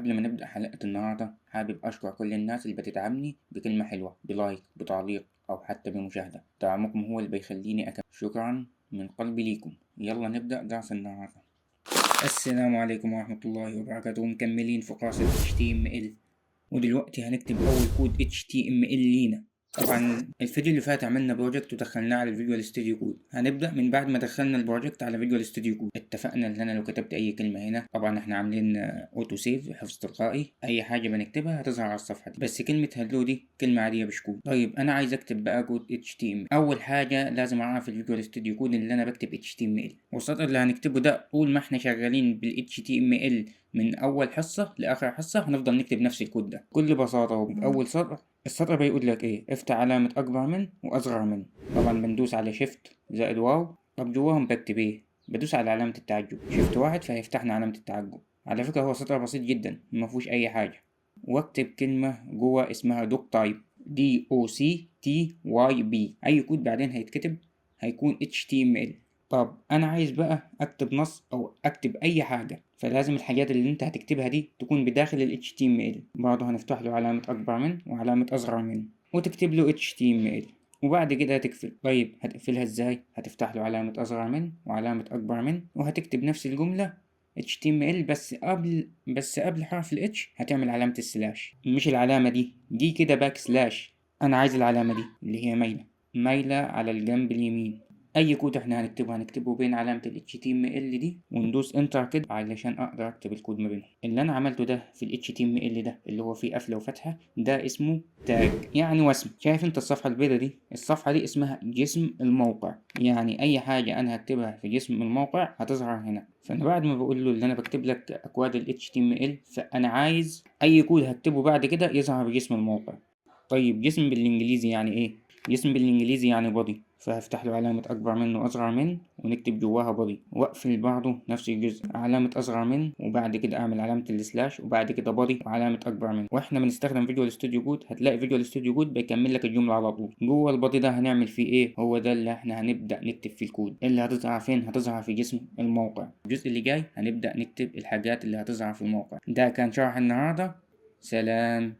قبل ما نبدأ حلقة النهاردة، حابب أشكر كل الناس اللي بتدعمني بكلمة حلوة، ب like، بتعليق، أو حتى بمشاهدة. دعمكم هو اللي بيخليني أكمل. شكرا من قلبي ليكم. يلا نبدأ درس النهاردة. السلام عليكم ورحمة الله وبركاته. مكملين في كورس ال HTML، ودلوقتي هنكتب أول كود HTML لينا. طبعا الفيديو اللي فات عملنا project ودخلناه على ال Visual Studio Code. هنبدا من بعد ما دخلنا ال project على Visual Studio Code. اتفقنا ان انا لو كتبت اي كلمه هنا، طبعا احنا عاملين auto save، حفظ تلقائي، اي حاجه بنكتبها هتظهر على الصفحه دي. بس كلمه hello دي كلمه عاديه مش كود. طيب انا عايز اكتب بقى كود HTML. اول حاجه لازم اعرف ال Visual Studio Code اللي انا بكتب HTML، والسطر اللي هنكتبه ده طول ما احنا شغالين بال HTML من اول حصه لاخر حصه هنفضل نكتب نفس الكود ده بكل بساطه. وباول سطر، السطر بيقول لك ايه؟ افتح علامة اكبر من واصغر من. طبعا بندوس على shift زائد واو. طب جواهم بكتب ايه؟ بدوس على علامة التعجب، shift واحد، فهيفتحنا علامة التعجب. على فكرة هو سطر بسيط جدا، ما فيهوش اي حاجة. واكتب كلمة جوه اسمها doctype، DOCTYP. اي كود بعدين هيتكتب هيكون HTML. طب انا عايز بقى اكتب نص او اكتب اي حاجة، فلازم الحاجات اللي انت هتكتبها دي تكون بداخل ال HTML. برضه هنفتح له علامة اكبر من وعلامة اصغر من، وتكتب له HTML، وبعد كده هتقفل. طيب هتقفلها ازاي؟ هتفتح له علامة اصغر من وعلامة اكبر من، وهتكتب نفس الجملة HTML، بس قبل حرف ال H هتعمل علامة ال slash، مش العلامة دي، دي كده backslash. انا عايز العلامة دي اللي هي مايلة، مايلة على الجنب اليمين. اي كود احنا هنكتبه هنكتبه بين علامة ال HTML دي، وندوس enter كده علشان اقدر اكتب الكود ما بينهم. اللي انا عملته ده في ال HTML ده اللي هو فيه قفلة وفتحة، ده اسمه tag، يعني وسم. شايف انت الصفحة البيضة دي؟ الصفحة دي اسمها جسم الموقع، يعني اي حاجة انا هكتبها في جسم الموقع هتظهر هنا. فانا بعد ما بقول له اللي انا بكتب لك اكواد ال HTML، فانا عايز اي كود هكتبه بعد كده يظهر بجسم الموقع. طيب جسم بالانجليزي يعني ايه؟ جسم بالانجليزي يعني body، فهفتح له علامة أكبر من وأصغر من ونكتب جواها body، وأقفل برضه نفس الجزء علامة أصغر من، وبعد كده أعمل علامة ال slash، وبعد كده body وعلامة أكبر من. وإحنا بنستخدم Visual Studio Code، هتلاقي Visual Studio Code بيكمل لك الجملة على طول. جوه ال body ده هنعمل فيه إيه؟ هو ده اللي إحنا هنبدأ نكتب فيه الكود. اللي هتظهر فين؟ هتظهر في جسم الموقع. الجزء اللي جاي هنبدأ نكتب الحاجات اللي هتظهر في الموقع. ده كان شرح النهاردة. سلام.